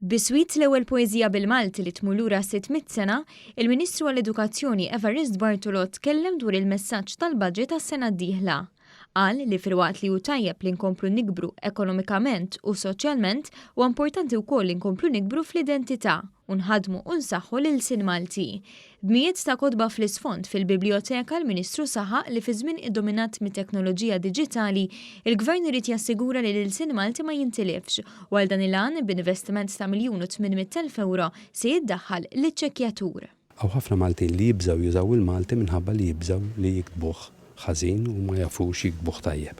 Biswit l-ewwel poeżija bil-Malti li tmur lura 600 sena, il-Ministru għall-Edukazzjoni Evarist Bartolo tkellem dwar il-messaġġ tal-budget għas-sena d-dieħla. Qal li filwaqt li hu tajjeb li nkomplu nikbru ekonomikament u soċjalment, huwa importanti wkoll li nkomplu nikbru fl-identità u nħaddmu u nsaħħu l-ilsien Malti. B'mijiet ta' kotba fl-isfond fil-biblioteka l-Ministru saħaq li fi żmien iddominat mit-teknoloġija diġitali, il-Gvern irid jassigura li l-ilsien Malti ma jintilifx u għal dan il-għan b'investiment ta' 1,800,000 ewro se jiddaħħal l-iċċekkjatur. Hawn ħafna Maltin li jibżgħu jużaw il-Malti minħabba li jibżgħu li jiktbuh ħażin u ma jafux jiktbuh tajjeb.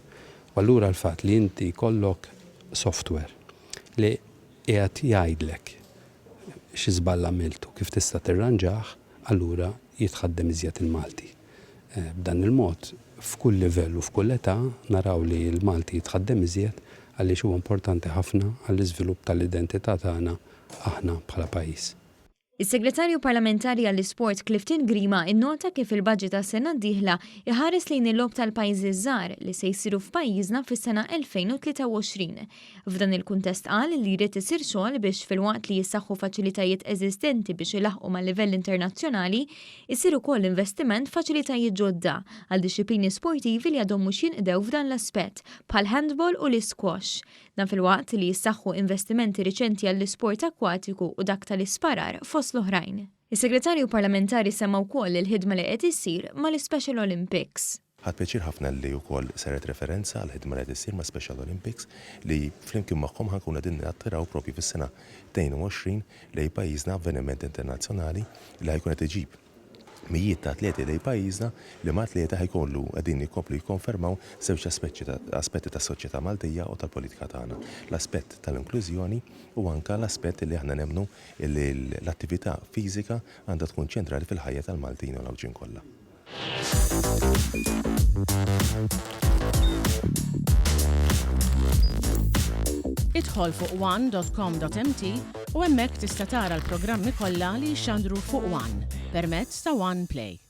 U allura l-fatt li inti jkollok software li qiegħed jgħidlek xi żball għamilt u kif tista' tirranġah, allura jitħaddem iżjed il-Malti. B'dan il-mod, f'kull livell u f'kull età naraw li l-Malti jitħaddem iżjed għaliex huwa importanti ħafna għall-iżvilupp tal-identità tagħna aħna bħala pajjiż. Is-Segretarju Parlamentari għall-Isport Clifton Grima nnota kif il-budget għas-sena d-dieħla jħares lejn il-Logħob tal-Pajjiżi ż-Żgħar li se jsiru f'pajjiżna fis-sena 2023. F'dan il-kuntest qal li jrid isir xogħol biex filwaqt li jissaħħu faċilitajiet eżistenti biex ilaħħqu mal-livell internazzjonali, isir ukoll investiment f'faċilitajiet ġodda għal dixxiplini sportivi li għadhom mhux jinqdew f'dan l-aspett bħall-handball u l-isquash. Dan filwaqt li jissaħħu investimenti riċenti għall-isport akkwatiku u dak tal-isparar fost l-oħrajn. Is-Segretarju Parlamentari semma wkoll il-ħidma li qed issir mal-Ispecial Olympics. Ħadt pjaċir ħafna li wkoll saret referenza għall-ħidma li qed issir ma' Special Olympics li flimkien magħhom ħa nkunu qegħdin nattiraw propju fis-sena 22 lejn pajjiżna avveniment internazzjonali li ħa jkun qed iġib mijiet ta' atleti lejn pajjiżna, liema atleti ħa jkollu qegħdin jkomplu jikkonfermaw żewġ aspetti tas-soċjetà Maltija u tal-politika tagħna, l-aspett tal-inklużjoni u anke l-aspett li aħna nemmnu li l-attività fiżika għandha tkun ċentrali fil-ħajja tal-Maltin u l-Għawdxin kollha. Idħol fuq one.com.mt u hemmhekk tista' tara l-programmi kollha li jixxandru fuq One permezz ta' One Play.